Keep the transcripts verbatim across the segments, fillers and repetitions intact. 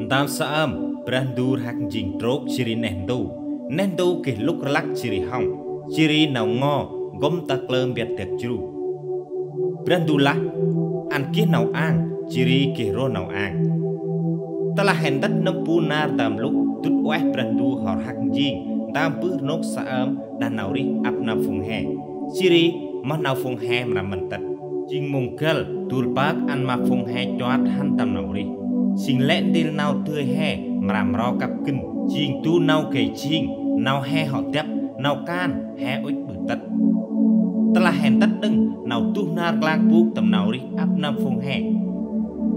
Ntơm saơm Brah Ndu rhăk njêng trôk jêh ri neh ntu. Neh ntu geh lŭk rlăk jêh ri hŏng, jêh ri nau ngo gŭm ta kalơ mƀiăt dak jru. Brah Ndu lah: Ăn geh nau ang, jêh ri geh rôh nau ang. Tơlah he ntât nâm bu nar ntơm lŭk dŭt ueh Brah Ndu hŏ rhăk njêng ntơm bơh rnôk saơm đah nau rêh ăp nơm phung he, jêh ri moh nau phung he mra mĭn tât. Jêng mông găl dôl pơk ăn ma phung he chuăt hăn tâm nau rêh. Jêng lĕ ntil nau dơi he mra mro kăp gân, jêng du nau gay jêng, nau he hŏ dăp, nau kan he ŭch ƀư tât. Tơlah he ntât đŏng nau duh nar klang bôk tâm nau rêh ăp nơm phung he,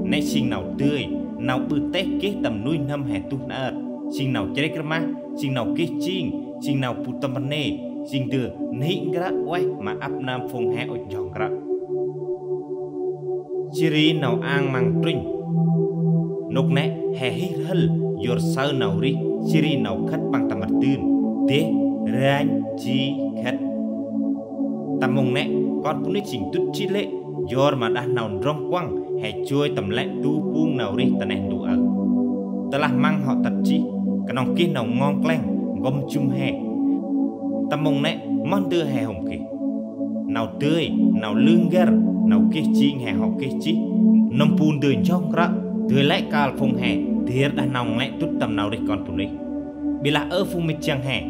nĕ jêng nau dơi, nau ƀư têh geh tâm nuih n'hâm he duh nơr, jêng nau chrêk rmah, jêng nau geh jêng, jêng nau bu tâm rnê, jêng dơi n'hĭ ngră ueh ma ăp nơm phung he ŭch njŏng ngră. Jêh ri nau ang măng trŭnh. Nôk nĕ he hih rhâl yor saơ nau rêh, jêh ri nau khât păng tâm rdưn, deh, ranh, ji, khât. Tâm mông nĕ kon bunuyh jêng dŭt jêh lê̆, yor ma đah nau ndrŏng kuăng he joi tâm lĕ du pung nau rêh ta neh ntu aơ. Tơlah măng hŏ tât jêh, knŏng geh nau ngŏng kleng gŭm jŭm he. Tâm mông nĕ moh ndơ he hôm geh? Nau dơi, nau lư n'găr, nau geh jêng he hŏ geh jêh nâm bu ndơ njŏng ngră, dơi lĕ kơl phung he dêr đah nau nglĕ dŭt tâm nau rêh kon bunuyh. Ƀiălah ơ phung mĭt jiăng he,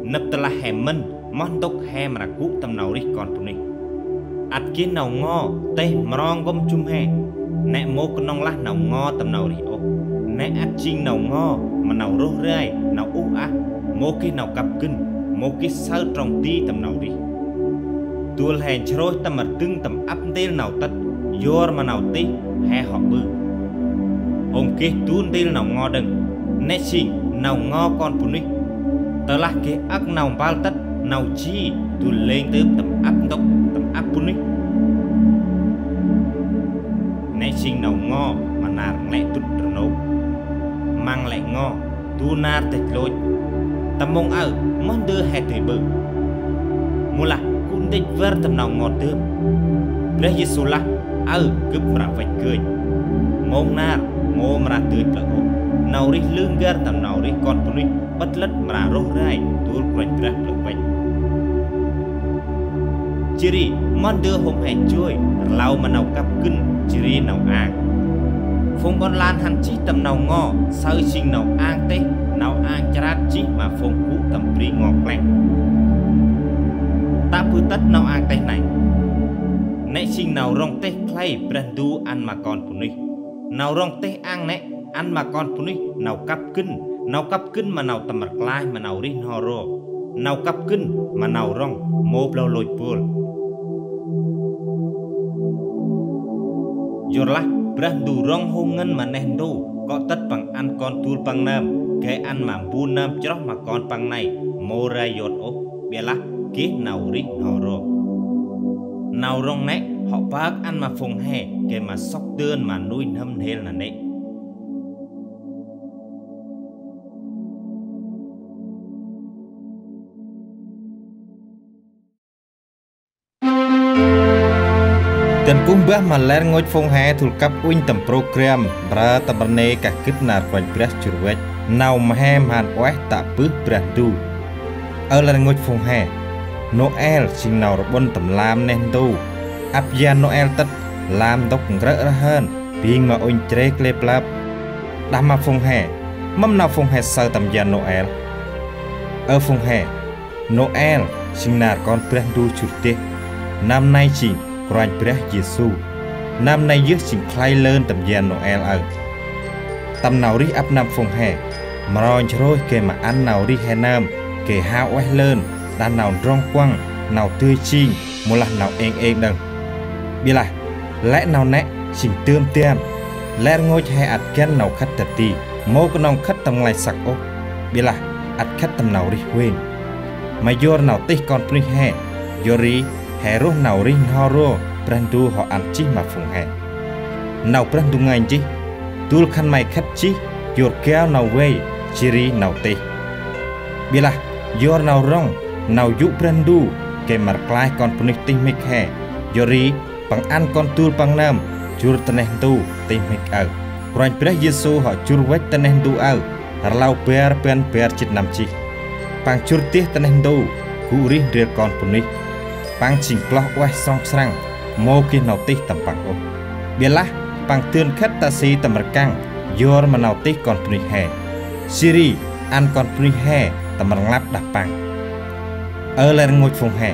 nđâp tơlah he mĭn, moh ntŭk he mra gŭ tâm nau rêh kon bunuyh? Ăt geh nau ngo têh mro gŭm jŭm he. Nĕ mâu knŏng lah nau ngo tâm nau rêh ôh, nĕ ăt jêng nau ngo ma nau rôh rai, nau uh ah, mâu geh nau kăp gân, mâu geh saơ trong di tâm nau rêh. Dôl he nsrôih tâm rdâng tâm ăp ntil nau tât, yor ma nau tih he hŏ ƀư. Hôm geh du ntil nau ngo đŏng, nĕ jêng nau ngo kon bunuyh. Tơlah geh âk nau mpơl tât, nau ji dôl lêng tưp tâm ăp ntŭk, tâm ăp bunuyh, nĕ jêng nau ngo ma nar nglĕ dŭt rnôk. Măng lĕ ngo du nar dăch lôch. Tâm mông aơ moh ndơ he dơi ƀư? Mâu lah gŭ ndĭch văr tâm nau ngo dơm. Brah Yêsu lah: Aơ gâp mra văch gơnh. Mông nar mâu mra dơi plơ̆ ôh. Nau rêh lư n'găr tâm nau rêh kon bunuyh ƀât lât mra rôh rai dôl Kôranh Brah plơ̆ văch. Jêh ri moh ndơ hôm he joi rlau ma nau kăp gân jêh ri nau ang? Phung ƀon lan hăn jêh tâm nau ngo saơ jêng nau ang têh, nau ang chrat jêh ma phung gŭ tâm bri ngo kleng. Tă bơh tât nau ang têh nây, nĕ jêng nau rŏng têh khlay Brah Ndu ăn ma kon bunuyh. Nau rŏng têh ang nĕ ăn ma kon bunuyh nau kăp gân, nau kăp gân ma nau tâm rklaih ma nau rêh n'ho ro, nau kăp gân ma nau rŏng mâu blau lôch bôl. Yorlah Brah Ndu rŏng hông ngăn ma neh ntu, kŏ tât păng ăn Kon dul Păng nơm, gay ăn ma mbu nơm chroh ma Kon Păng nây mâu rai yot ôh, ƀiălah geh nau rêh n'ho ro. Nau rŏng nĕ hŏ pơk ăn ma phung he gay ma sŏk dơn ma nuih n'hâm n'hêl nanê̆. Dăn kuh mbah ma lĕ rngôch phung he dul kăp uănh tâm program Mprơ tâm rnê kah gĭt nar Kôranh Brah jŭr văch, nau mhe mhan ueh tă bơh Brah Ndu. Ơ lĕ rngôch phung he, Nôel jêng nau rƀŭn tâm lam neh ntu. Ăp yan Nôel tât, lam ntŭk ngrơ̆ rhơn, bêng ma uănh chrêk lêp lăp. Đah ma phung he, mâm nau phung he saơ tâm yan Nôel? Ơ phung he, Nôel jêng nar Kon Brah Ndu jŭr deh. Nơm nây jêng Kôranh Brah Yêsu. Nơm nây yơh jêng khlay lơn tâm yan Nôel aơ. Tâm nau rêh ăp nơm phung he, mro nsrôih gay ma ăn nau rêh he nơm, gay hao ueh lơn, đah nau ndrŏng kuăng, nau dơi jêng, mâu lah nau êng êng đŏng. Ƀiălah lĕ nau nĕ jêng dơm dam. Lĕ rngôch he ăt găn nau khât ta ti, mâu knŏng khât tâm nglay săk ôh, ƀiălah ăt khât tâm nau rêh huêng. Ma yor nau tih kon bunuyh he, yor ri he roh nau rêh n'ho ro Brah Ndu hŏ ăn jêh ma phung he. Nau Brah Ndu ngơi nchih, dul khân may khât jêh yor gao nau vay, jêh ri nau tih. Ƀiălah yor nau rŏng, nau yô̆ Brah Ndu gay ma rklaih kon bunuyh tih mhĭk he, yor ri Păng ăn Kon dul Păng nơm jŭr ta neh ntu tih mhĭk aơ. Kôranh Brah Yêsu hŏ jŭr văch ta neh ntu aơ rlau bar rbăn bar jât năm jêh. Păng jŭr deh ta neh ntu gŭ rêh ndrel kon bunuyh. Păng jêng kloh ueh sŏng srăng, mâu geh nau tih tâm Păng ôh. Ƀiălah Păng dơn khât ta si tâm rkăng yor ma nau tih kon bunuyh he. Jêh ri ăn kon bunuyh he tâm rnglăp đah Păng. Ơ lĕ rngôch phung he.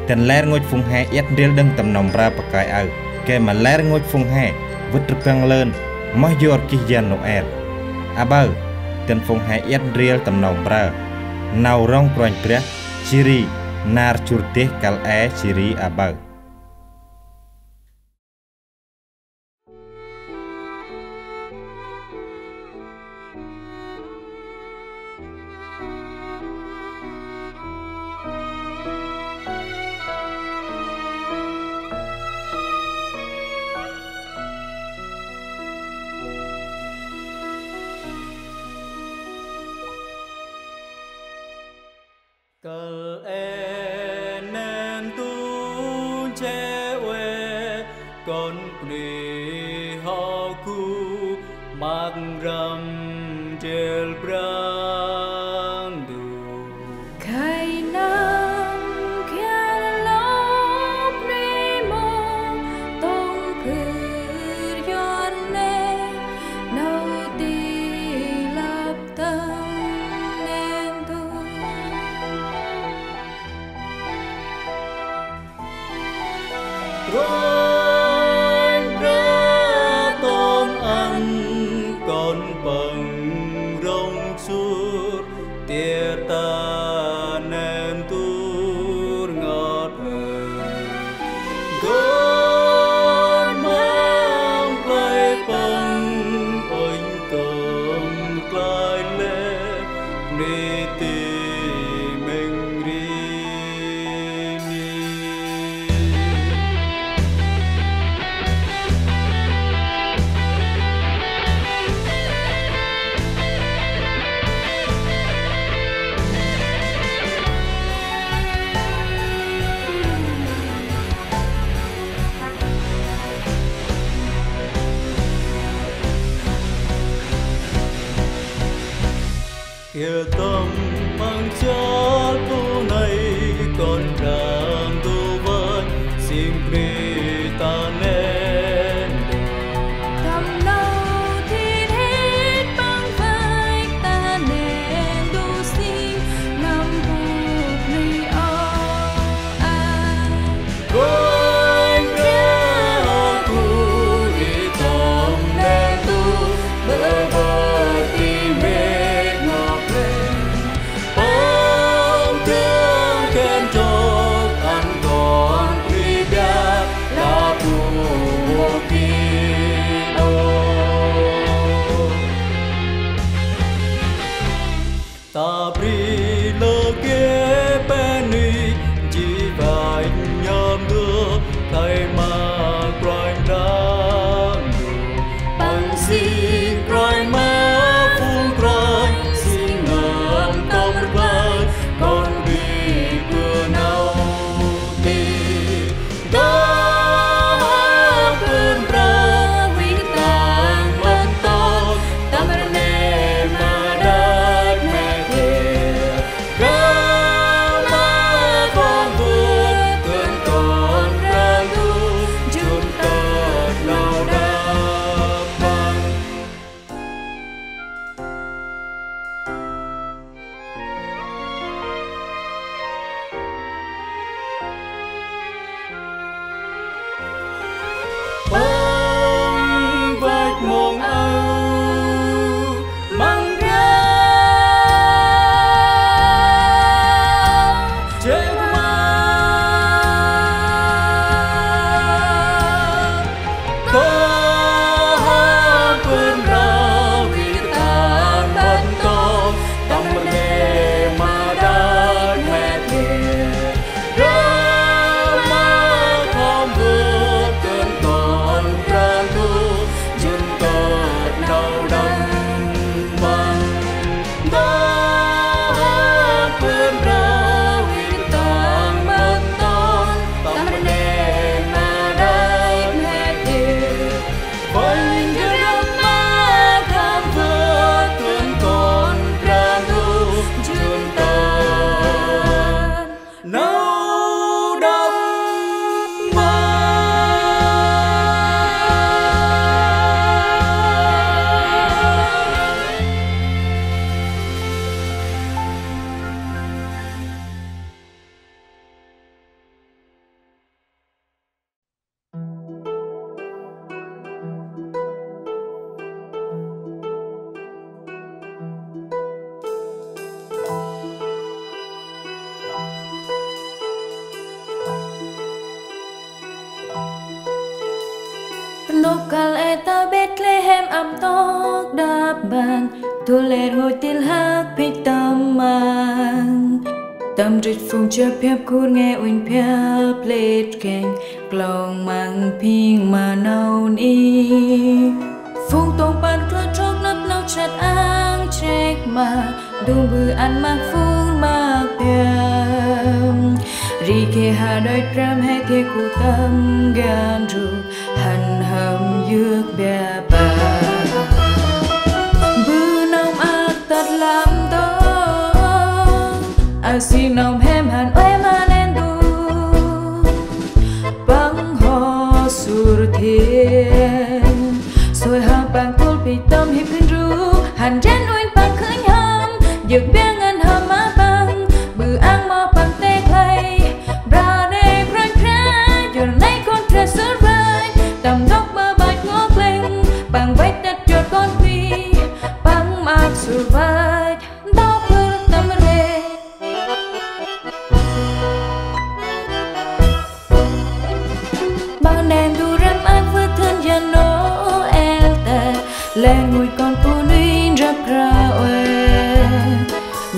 Dăn lĕ rngôch phung he iăt ndrel đŏng tâm nau mprơ pakơi aơ, gay ma lĕ rngôch phung he vât rbăng lơn, moh yor geh yan Nôel. Aƀaơ, dăn phung he iăt ndrel tâm nau mprơ, nau rŏng Kôranh Brah, jêh ri nar jŭr deh kăl e jêh ri aƀaơ. Kăl e neh ntu nche ueh, kon bunuyh hŏ gŭ măk răm ndrel Brah Ndu. Khay nâm khial lôk nuyh mông tông phưr yor neh, nau ti lăp tâm neh ntu. Kôranh Brah tôm ăn kon Păng rŏng sŭr tiê ta neh ntu rngot. Gay ma play Păng uănh tơm klach lĕ ni ti meng ri ni. Geh tâm măng sial bu nây, kon Brah Ndu văch sĭng bri ta neh ntu. Tâm nau thir hit Păng văch ta neh ntu sĭng, nâm bu bri o a. Kôranh Brah gŭ i tâm neh ntu, bơ bơ ti mĭt ngăp lĕ. Păng dơn khen trôk ăn kon bri biăp la bu mâu gĭt ôh. Ta bri lơ geh pe nuyh, ji vanh nhơm ndơ, khlay ma Kôranh Brah Ndu. Păng sĭng Kôranh ma phung Kôranh, sĭng ngăn tâm rklaih kon bri bơ nau ti. Đah bơ̆n Brah vĭt tang măt tŏk, tâm rnê ma đach mê̆ thiêng. Gay ma kon bơ̆n, bơ̆n kon Brah Ndu, Nôk kăl e ta Betlehem ăp ntŭk đăp ban, tŭ lĕ rngôch ntil hăk phik tâm mang. Tâm trĕch phung chiăp hiăp kur ngăn uănh phiăp plĕt keng, klŏng măng phing ma nau ni. Phung tông păn klơ trôk năp nau chăt ang chrêk ma, dŭng bư ăn măng phung măng piam. Ri khe ha đôi pram he khe ku tâm gan ru, hăn hâm yơk bia ba. Bư nau măng tât lam dong, a si nau hem hăn ueh ma nen du. Păng hŏ sur thiêng, soi hang păng kul pi tâm hip khân ru, hăn jan uănh păng khơnh hâm, yơk bia ngăn hâm ma păng, bư ang ma păng tê khlay, bra nê kruanh phra, yor nê kon phra sur vay, tâm dôk ma bach ngŏ klêng, păng văch tât yor kon pi, păng măng sur văch, dôk bưr tâm rê. Bao nen du răm ăk vơt thơn jan Noel ta, lĕ rngôch kon bu nuih ndrăp kra ueh.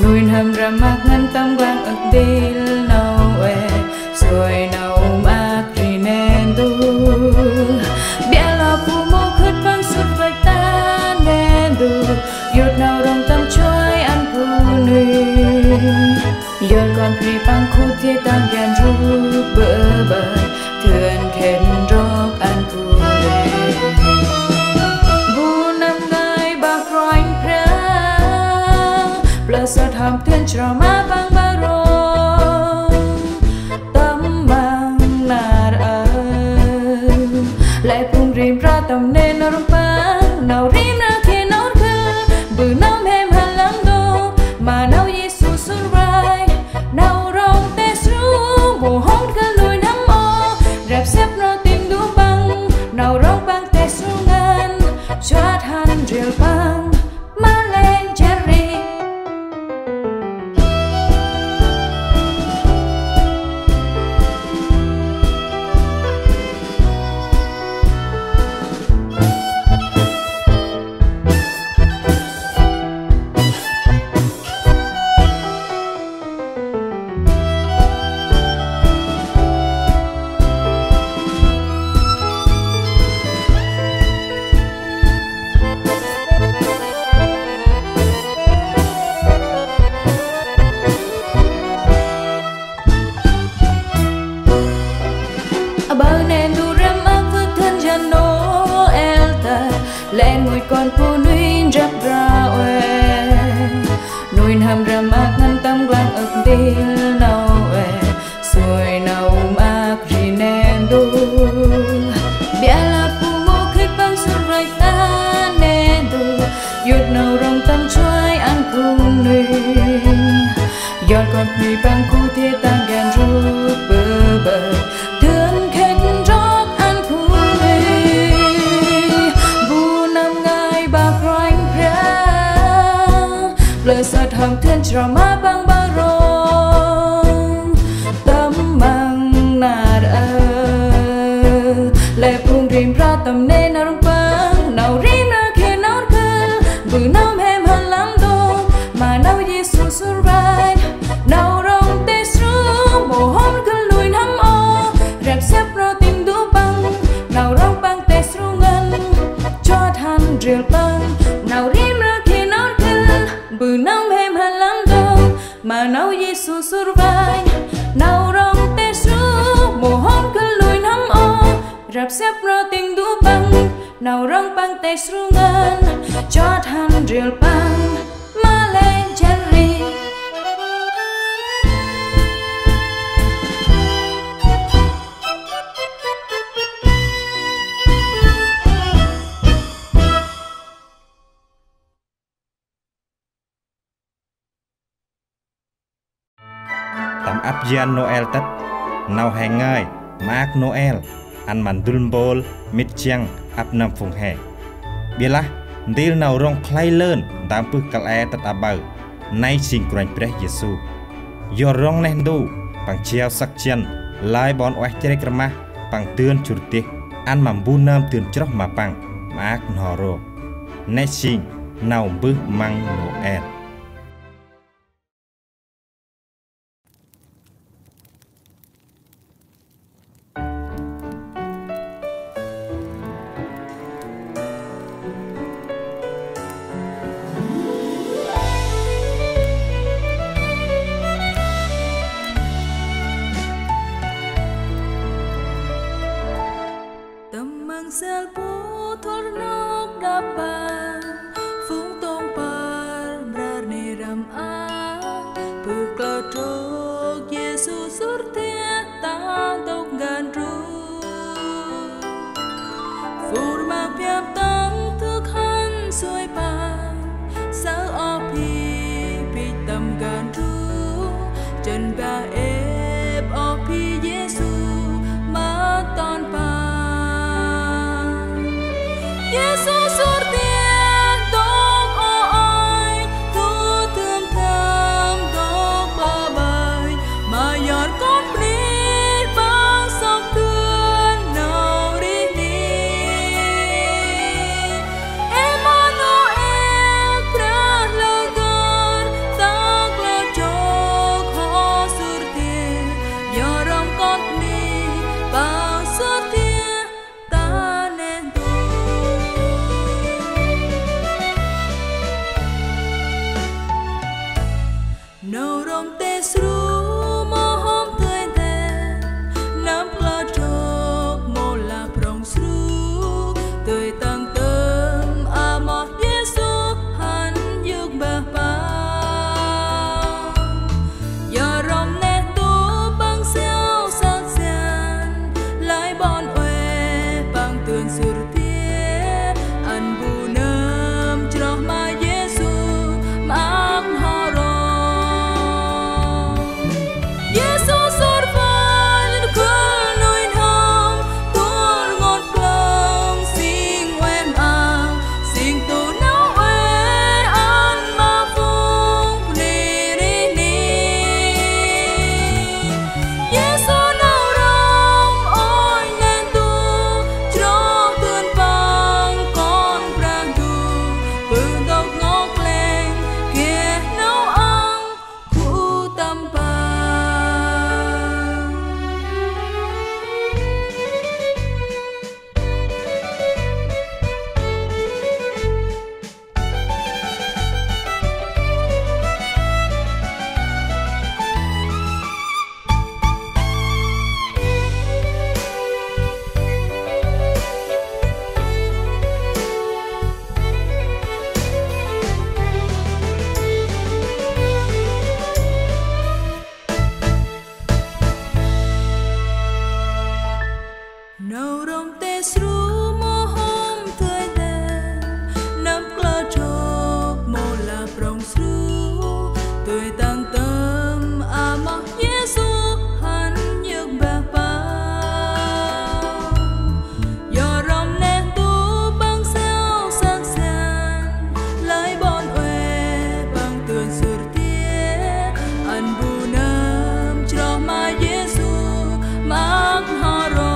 Nuih n'hâm răm ăk ngăn tâm blang ăk ntil nau ueh, soi nau măng ri nen du. Bia lah bu mâu khât păng sur văch ta nen du, yut nau rŏng tâm chuai ăn bu nuih. Yor kon bri păng khŭt thiê tăng gan rup bơ bơ, thưn khân rok ăn bu rê. Bu năm ngai bah kruanh phra, plơ̆ sơt hŏm thưn chro ma păng bah rong. Tâm măng nar ơ, lĕ phung rim phra tâm nê nau rŏng păng, nau rim ra khê nau rkhơ, bư nau mhem hăn lăng dô, ma nau Yêsu sur vay, nau rŏng tê sru, mâu hôm khân nuih n'hâm ô, rep sep nau tim du păng, nau rŏng păng tê sru ngăn, chuat hăn ril păng, ma lĕ jar ri. Aƀaơ nen du răm ăk vơt thăn jan Noel ta, lĕ rngôch kon bu nuih ndrăp bra ueh. Nuih n'hâm răm ăk ngăn tâm blang ăk ntil nau ueh. Sui nau mâk ri nen du. Biă lah bu mâu khĭt păng sur roi ta nen du. Yut nau rŏng tâm chuai ăn khun nuih. Yor kon nuih păng khŭ thiê tăng gan rup bơ bơ. Thưn khĭn rok ăn khun nuih. Bu năm ngai ba Kôranh Brah. Plơ̆ săt hŏm thưn chro ma păng ba rong. Tâm măng nar ơ. Lĕ phung rim Brah tâm nê nau rŏng păng, nau rim nau khĭn nau rkhĭl, bu nau mhem hăn lăm dô, ma nau Yêsu sur văch, nau rŏng tê sru, mâu hôm rkhĭl nuih n'hâm ô, rep sep rô tĭng du păng, nau rŏng păng tê sru ngăn, chot hăn ril păng, nau rim nau khĭn nau rkhĭl, bu nau mhem hăn lăm dô, ma nau Yêsu sur văch, nau rŏng tê sru, mâu hôm rkhĭl nuih n'hâm ô, rep sep rô tĭng du păng, nau rŏng păng tê sru ngăn, chot hăn ril păng, ma lĕ jar ri. Tâm ăp jan Noel tât, nau he ngơi, maak Noel, ăn ma ndŭl mpôl, mĭt jiăng, ăp nâm phung he. Biă lah, ntil nau rŏng khlay lơn, ntơm bơh kăl e tât aƀaơ, nây jêng Kôranh Brah Yêsu. Yor rŏng neh ntu, păng jao săk jăn, lơi ƀon ueh chrêk rmah, păng dơn jŭr dêh, ăn ma mbu nơm dơn chroh ma Păng maak n'ho ro. Nĕ jêng nau mbơh măng Nôel. Tâm măng sel bu thôr nôk đăp păng, phung tông păr mra rni răm a, bơh klơ trôk Yêsu sŭr thiêk ta ntŭk ngăn tru. Phur ma biăp tâm thưk hăn sui păng, saơ oh bri bĭch tâm ngăn tru, jăn ba êp oh bri Yêsu ma ton păng. Yêsu sŭr thiêk ntŭk o ơi, thu tơm tơm ntŭk ba bai, ma yor kon bri păng sŏk dơn nau rêh ni. Êmanuel, Brah lơ găr, ta klơ trôk hŏ sŭr thiêk, yor rom kon bri păng sŭr thiêk ta neh ntu. Nau rom têh sru mâu hôm dơi nten, nâm klơ trôk mâu lah prŏng sru, dơi tăng tơm amoh Yêsu hăn yơk mbah păng. Yor rom neh ntu păng siao săk sian, lai ƀon ueh păng dơn sŭr thiêk, ăn bu nơm chroh ma Yêsu maak n'ho ro. Yêsu sŭr phŭn rgâl nuih n'hâm, tŭr ngot klâng sing ueh maak, sing tŭ nau ueh ăn ma phung bri rêh ni. Yêsu nau rŏng ôi neh ntu, chroh dơn păng Kon Brah Ndu, bơh ntŭk ngok leng geh nau ang gŭ tâm păng. Nau rŏng têh sru mâu hôm dơi nten, nâm klơ trôk mâu lah prŏng sru, dơi tăng tơm amoh Yêsu hăn yơk mbah păng. Yor rom neh ntu păng siao săk sian, lai ƀon ueh păng dơn sŭr thiêk, ăn bu nơm chroh ma Yêsu maak n'ho ro.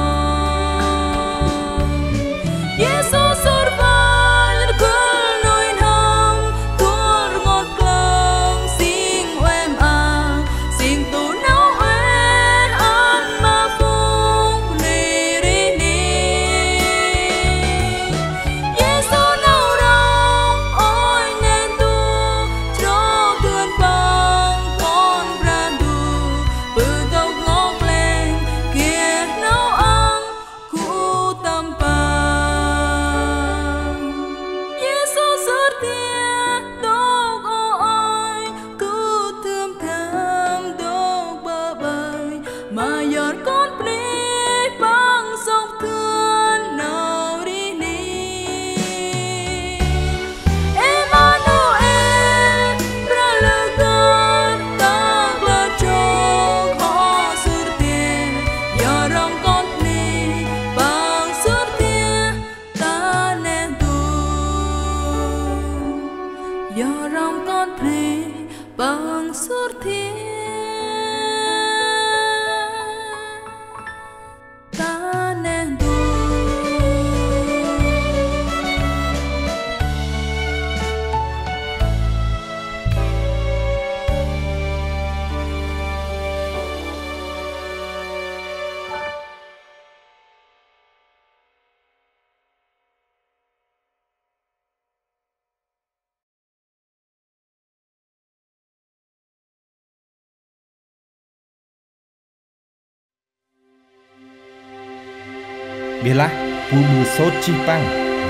Ƀiălah bu ƀư sôt jêh păng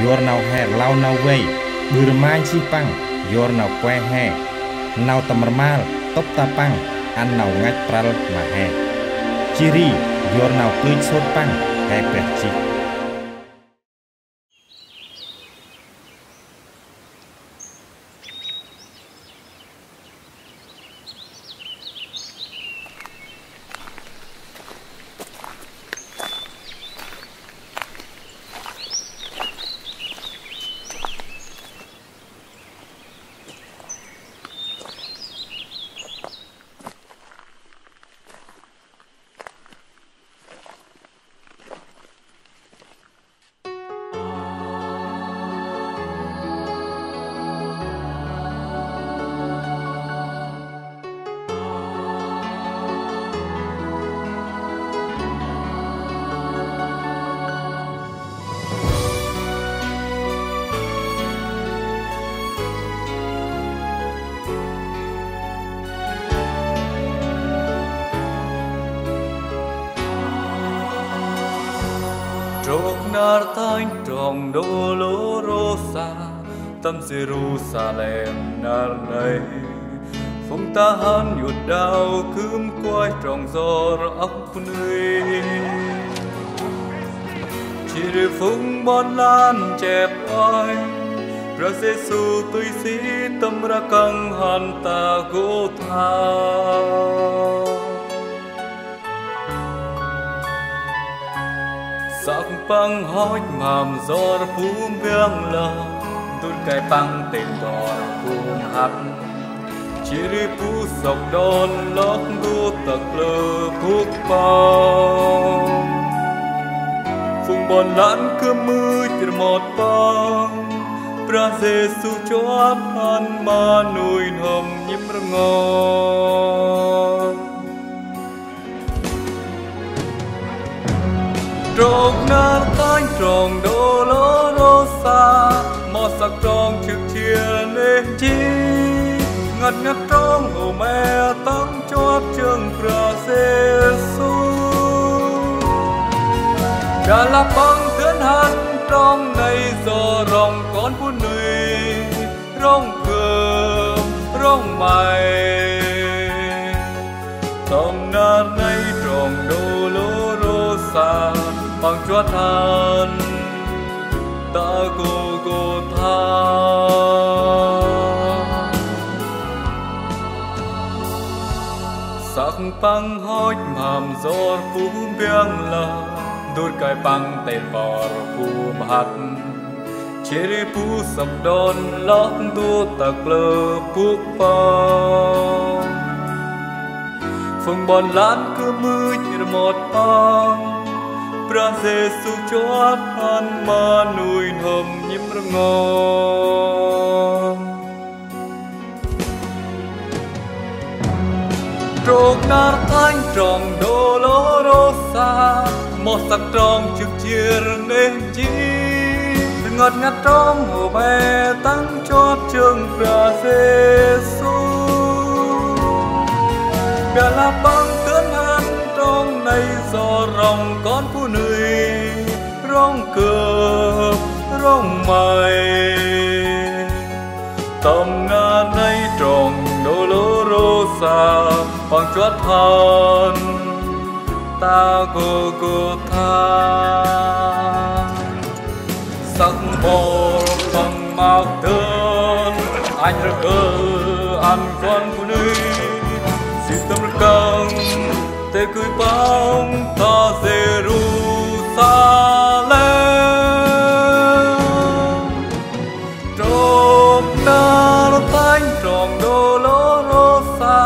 yor nau he rlau nau vay, ƀư rmai jêh păng yor nau kue he, nau tâm rmal tŭp ta păng ăn nau ngăch prăl ma he. Jêh ri yor nau plơch sôt păng he peh jêh. Trôk nar Thánh trong Đôlôrôsa, tâm Jêrusalem nar nây. Phung tahan Yuđa gŭm kuăl trong yor ŏk bunuyh. Jêh ri phung ƀon lan chep ueh Brah Yêsu tui si tâm rkăng hăn ta Gôlgôtha. Săk păng hŏch mham yor bu mbiang lah, dŭt kai păng têl tor bu mhăt. Jêh ri bu sŏk đŏn lŏk du ta kalơ bôk păng. Phung ƀon lan kmưch rmot păng. Brah Yêsu chuăt hăn ma nuih n'hâm nhĭm rngot. Trôk nar Thánh trong Đôlôrôsa, moh săk trong jŏk jêr neh jêh. Rngăt ngăt trong hôm e tăng chuăt jâng Brah Yêsu. Ƀiălah păng dơn hăn trong nây yor rŏng kon bunuyh, rŏng kơp, rŏng may. Tâm nar nây trong Đôlôrôsa, păng chuăt hăn ta Gôlgôtha. Săk păng hŏch mham yor bu mbiang lah, dŭt kai păng têl tor bu mhăt. Jêh ri bu sŏk đŏn lŏk du ta kalơ bôk păng. Phung ƀon lan kmưch rmot păng. Brah Yêsu chuăt hăn ma nuih n'hâm nhĭm rngot. Trôk nar Thánh trong Đôlôrôsa, moh săk trong jŏk jêr neh jêh. Rngăt ngăt trong hôm e tăng chuăt jâng Brah Yêsu. Ƀiălah păng dơn hăn trong nây yor rŏng kon bunuyh, rŏng kơp, rŏng may. Tâm nar nây trong Đôlôrôsa, păng chuăt hăn ta Gôlgôtha. Săk mpôl păng maak dơn, anh rkơ ăn kon bunuyh, jêh tâm rkăng têh gŭ păng ta Yêrusalem. Trôk nar Thánh trong Đôlôrôsa,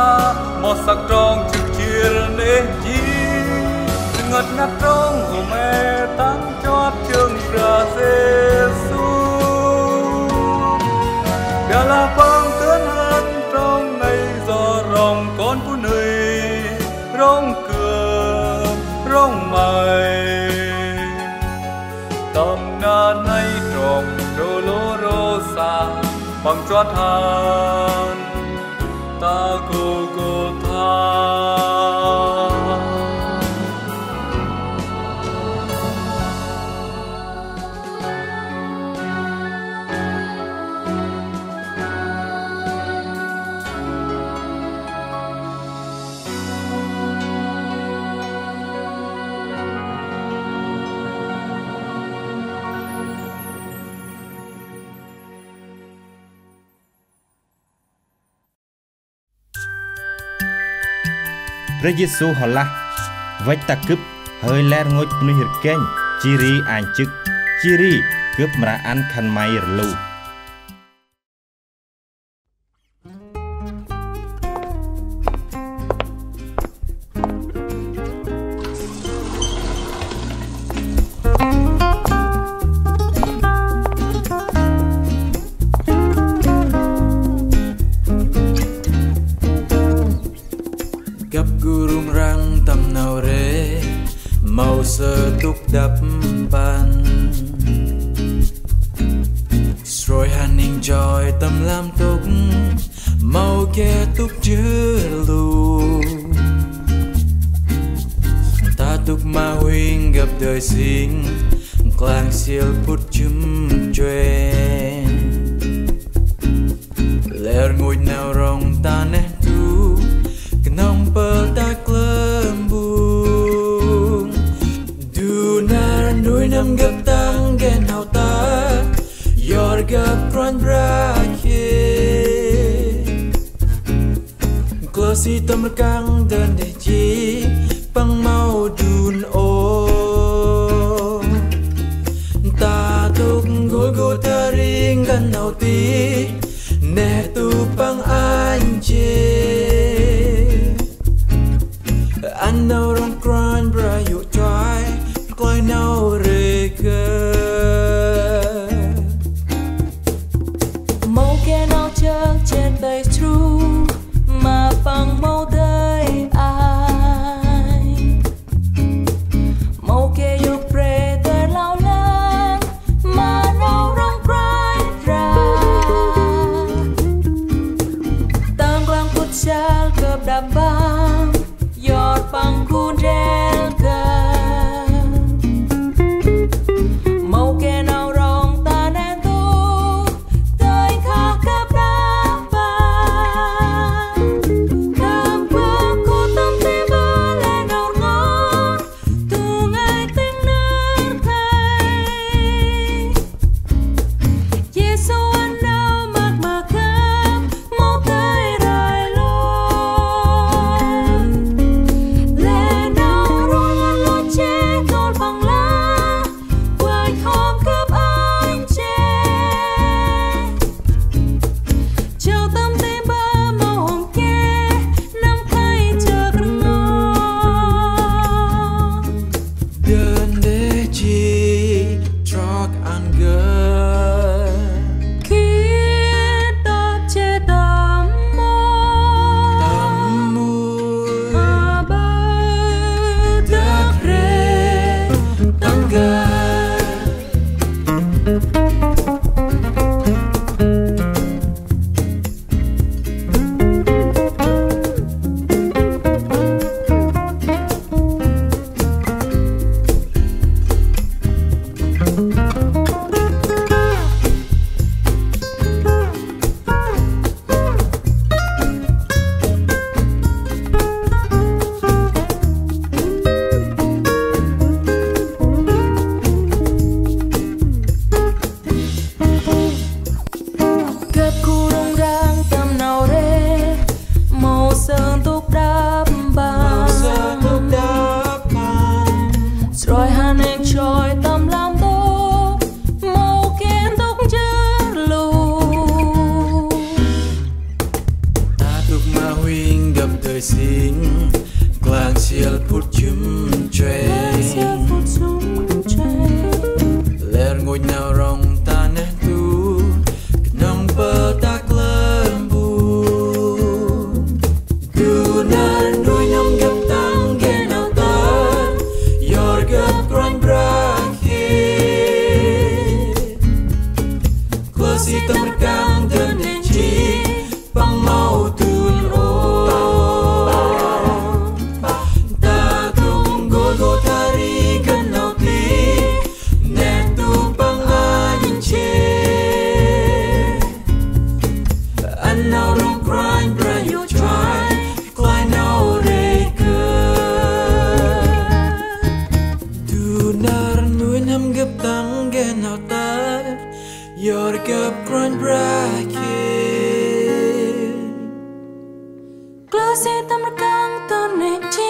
moh săk trong jŏk jêr neh jêh. Rngăt ngăt trong hôm e tăng chuăt jâng Brah Yêsu. Ƀiălah păng dơn hăn trong nây yor rŏng kon bunuyh, rŏng kơp, rŏng may. Tâm nar nây trong Đôlôrôsa, păng chuăt hăn ta Gôlgôtha. Brah Yêsu hŏ lah: Văch ta gâp, hơi lĕ rngôch bunuyh rgênh, jêh ri anh jŏk, jêh ri gâp mra ăn khân may rlu. Gâp gŭ rŭng răng tâm nau rêh, mâu sơm ntŭk đăp mpăn. Sroi hăn ning joi tâm lam ntŭk, mâu geh ntŭk jêh lu. Ta ntŭk ma huêng gâp dơi sing, nklang siêl phŭt jŭm jue. Lĕ rngôch nau rŏng ta neh ntu, knŏng pơl ta klơm bŭng. Du nar nuih n'hâm gâp tăng geh nau ta, yor gâp Kôranh Brah khêl. Klô si tâm rkăng dơn deh ji, păng mâu dun ôh. Ta ntŭk Gôlgôtha ri ngăn nau tih, neh ntu păng anh jêh. Ăn nau rŏng Kôranh Brah yô̆ chuai, kloi nau rêh gâp. Mâu geh nau jăk jet bai sru, ma păng mâu dơi ay. Mâu geh yôk bre dơi lao lăng, ma nau rŏng Kôranh Brah. Tâm nklang phŭt jal gâp đăp mpăn, yor păng gŭ ndrel gâp. Mâu geh nau rŏng ta neh ntu, dơi nkah gâp đăp mpăn. Gâp gŭ tâm ti bơh lĕ nau rngôch, tu ngai tĭng nơr khay. Yêsu ăn nau măk ma gâp, mâu dơi rai lor. Lĕ nau rŏng ngăn lôch jêh tôl păng lah, văch hŏm gâp anh jêh. Jao tâm ti bơh mâu hôm geh, năm khay jăk rngot. Dơn deh ji trŏk ăn gâp. Khĭt tât jêh tâm mâu. Tâm mâu. Aƀaơ dâk rêh tâm gâp. Gâp gŭ rŭng răng tâm nau rêh, mâu sơm ntŭk đăp mpăn. Mâu sơm ntŭk đăp mpăn. Sroi hăn êng sroi tâm lam ntŭk, mâu geh ntŭk jêh lu. Ta ntŭk ma huêng gâp dơi sing, nklang siêl phŭt jŭm jue. Nklang siêl phŭt jŭm jue. Lĕ rngôch nau rŏng ta neh ntu, knŏng pơl ta klơm bŭng. Du nar nuih n'hâm gâp tăng geh nau ta, yor gâp Kôranh Brah khêl. Klô si tâm rkăng dơn neh ji, păng mâu dun ôh. Ta ntŭk Gôlgôtha ri ngăn nau tih, neh ntu păng anh jêh. Ăn nau rŏng Kôranh Brah yô̆ chuai, kloi nau rêh gâp. Du nar nuih n'hâm gâp tăng geh nau ta, yor gâp Kôranh Brah khêl. Klô si tâm rkăng dơn neh ji,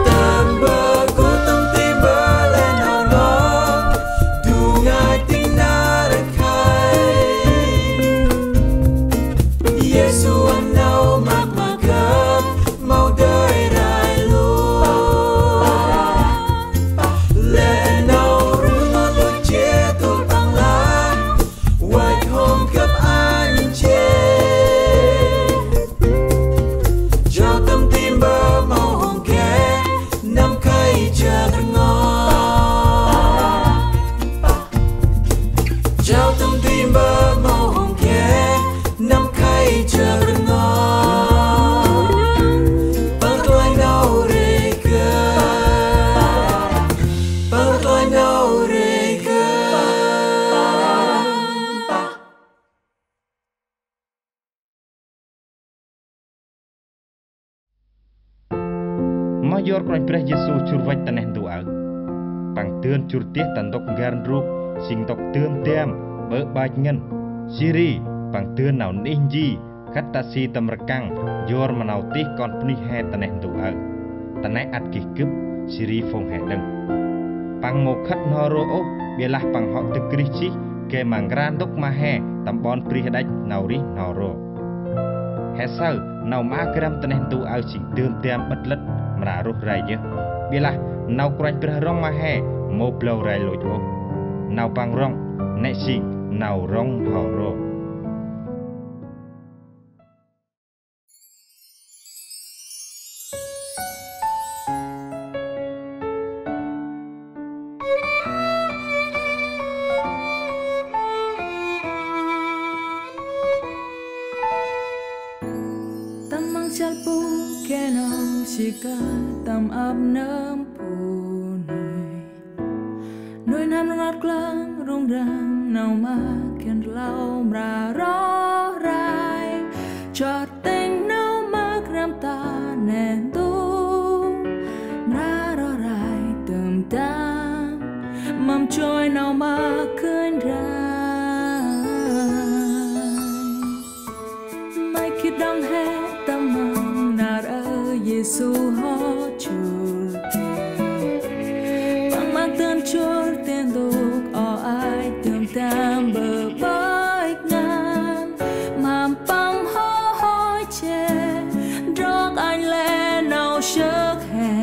Tâm bơh gŭ tâm ti bơh lĕ nau lŏng, du ngơi tĭng nar khay. Yêsu ăn nau mâk ma gâp, mâu dơi rai lu. Lĕ nau rŭ nau lŭ jêh tŭ păng lah, văch hôm gâp ăn jêh. Jao tâm ti bơh mâu hôm geh, năm khay jât rngot. Jao tâm ti bơh mâu hôm geh, năm khay jât rngot. Păng rklaih nau rêh gâp. Păng rklaih nau rêh gâp. Moh yor Kôranh Brah Yêsu jŭr văch ta neh ntu aơ. Păng dơn jŭr deh ta ntŭk n'gar ndrôk, jêng ntŭk dơm dam ƀơ̆ ƀach ngăn. Jêh ri Păng dơn nau nđih ji khât ta si tâm rkăng, yor ma nau tih kon bunuyh he ta neh ntu aơ. Ta neh ăt geh gâp, jêh ri phung he đŏng. Păng mâu khât n'ho ro ôh, ƀiălah Păng hŏ dâk rêh jêh, gay ma nkra ntŭk ma he tâm ƀon bri hađăch nau rêh n'ho ro. He saơ nau maak gram ta neh ntu aơ jêng dơm dam ƀât lât mra roh rai yơh. Ƀiălah nau Kôranh Brah rŏng ma he mâu blau rai lôch ôh. Nau Păng rŏng, nĕ jêng nau rŏng n'ho ro. Tâm măng chăl bu geh nơm si kah tâm ăp nơm bunuyh. Nuih n'hâm rngot klang rŭng răng nau ma khân rlau mra roh rai. Chot tĭng nau ma gram ta neh ntu mra roh rai tơm tang mâm joi nau ma khân rai. May khĭt đŏng he tâm măng nar aơ Yêsu hŏ jŭr. Păng mâk dơn jŭr deh ntŭk o ai tơm tang ƀơ̆ ƀach ngăn. Mâm Păng hŏ hôi che, drŏk anh lĕ nau sơk he.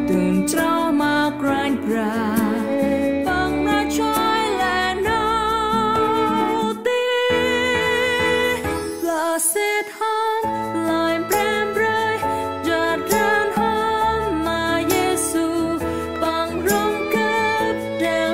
Dơn chroh ma Kôranh Brah, Păng mra joi lĕ nau tih. Blăsit hŏm, lơi mprem brơi, jăt ran hŏm ma Yêsu, Păng rŏng gâp ndrel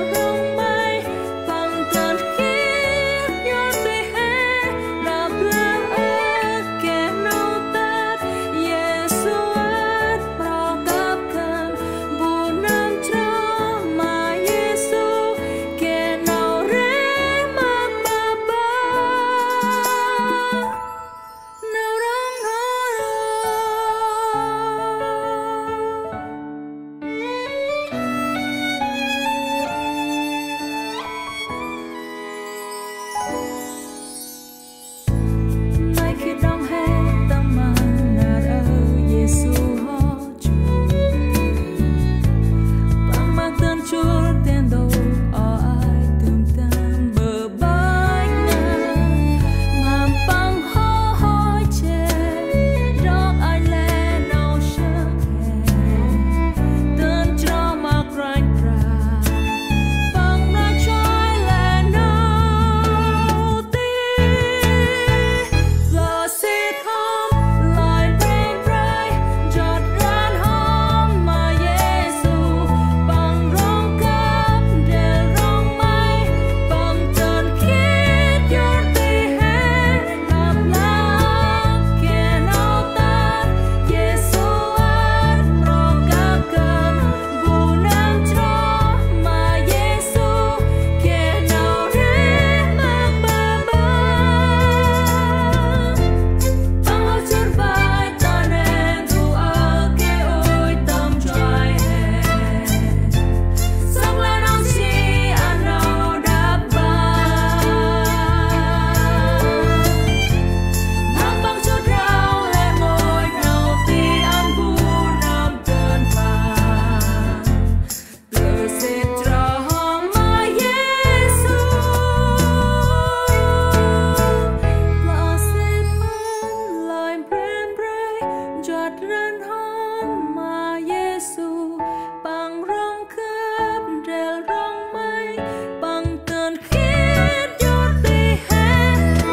Răn hŏm ma Yêsu, Păng rŏng khâp ndrel rŏng May, Păng tơn khĭt djôt ti he,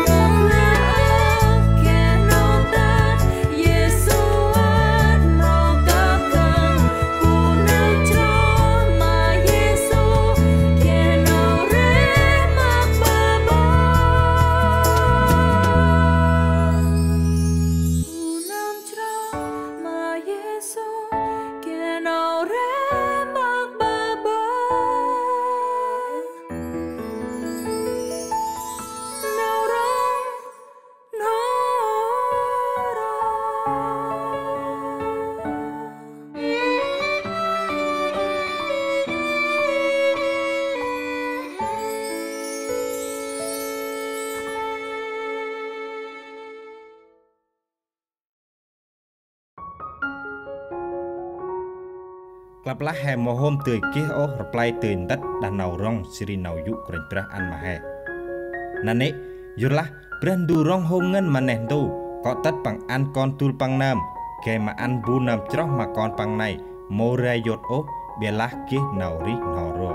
Păng ră ôh geh nau tât, Yêsu ăt mâu kăp kơng, bu nơm chroh ma Yêsu, geh nau rêh măk ƀaƀơ. Bu nơm chroh ma Yêsu, geh nau rêh măk ƀaƀơ. Nau rŏng n'ho ro. Klăp lah he mâu hôm dơi geh ôh rplay dơi ntât đah nau rŏng jêh ri nau yô̆ Kôranh Brah ăn ma he. Nanê̆, yorlah Brah Ndu rŏng hông ngăn ma neh ntu, kŏ tât Păng ăn Kon dul Păng nơm, gay ma ăn mbu nơm chroh ma Kon Păng nây mâu rai yôt ôh, ƀiălah geh nau rêh n'ho ro.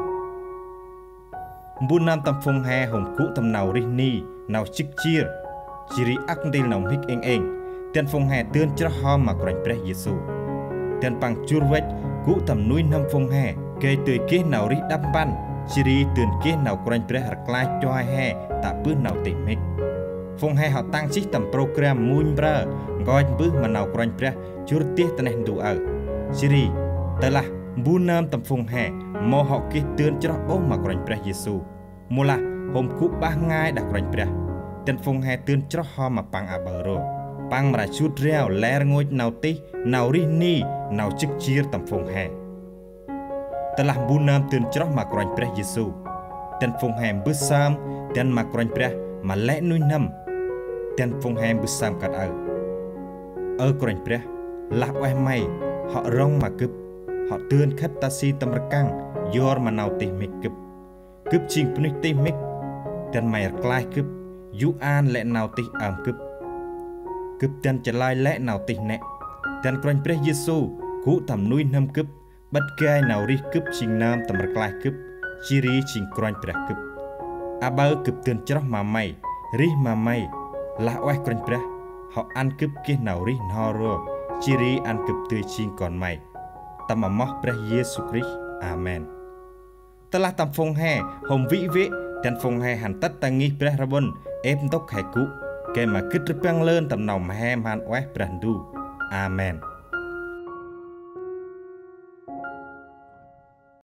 Mbu nơm tâm phung he hôm gŭ tâm nau rêh ni, nau jŏk jêr, jêh ri âk ntil nau mhĭk êng êng, dăn phung he dơn chroh hŏm ma Kôranh Brah Yêsu. Dăn Păng jŭr văch gŭ tâm nuih n'hâm phung he, gay dơi geh nau rêh đăp mpăn, jêh ri dơn geh nau Kôranh Brah rklaih chuai he tă bơh nau tih mhĭk. Phung he hŏ tăng jêh tâm program mmuñ mprơ nkoch mbơh ma nau Kôranh Brah jŭr deh ta neh ntu aơ. Jêh ri, tơlah mbu nơm tâm phung he mâu hŏ geh dơn chroh ôh ma Kôranh Brah Yêsu, mâu lah hôm gŭ bah ngai đah Kôranh Brah, dăn phung he dơn chroh hŏm ma Păng aƀaơ ro. Păng mra jut riao lĕ rngôch nau tih, nau rêh ni, nau jŏk jêr tâm phung he. Tơlah mbu nơm dơn chroh ma Kôranh Brah Yêsu, dăn phung he mbơh sơm dăn ma Kôranh Brah ma lĕ nuih n'hâm. Dăn phung he mbơh sơm kơt aơ: Ơ Kôranh Brah, lah ueh May hŏ rŏng ma gâp, hŏ dơn khât ta si tâm rkăng yor ma nau tih mhĭk gâp. Gâp jêng bunuyh tih mhĭk, dăn May rklaih gâp, yô̆ ăn lĕ nau tih ơm gâp. Gâp dăn chalơi lĕ nau tih nĕ, dăn Kôranh Brah Yêsu gŭ tâm nuih n'hâm gâp, ƀât gay nau rêh gâp jêng nơm tâm rklaih gâp, jêh ri jêng Kôranh Brah gâp. Aƀaơ gâp dơn chroh ma May, rêh ma May, lah ueh Kôranh Brah hŏ ăn gâp geh nau rêh n'ho ro, jêh ri ăn gâp dơi jêng kon May. Tâm amoh Brah Yêsu Krist. Amen. Tơlah tâm phung he hôm vĭ vê̆, dăn phung he hăn tât ta ngih Brah Rƀŭn êp ntŭk he gŭ, gay ma gĭt rbăng lơn tâm nau mhe mhan ueh Brah Ndu. Amen.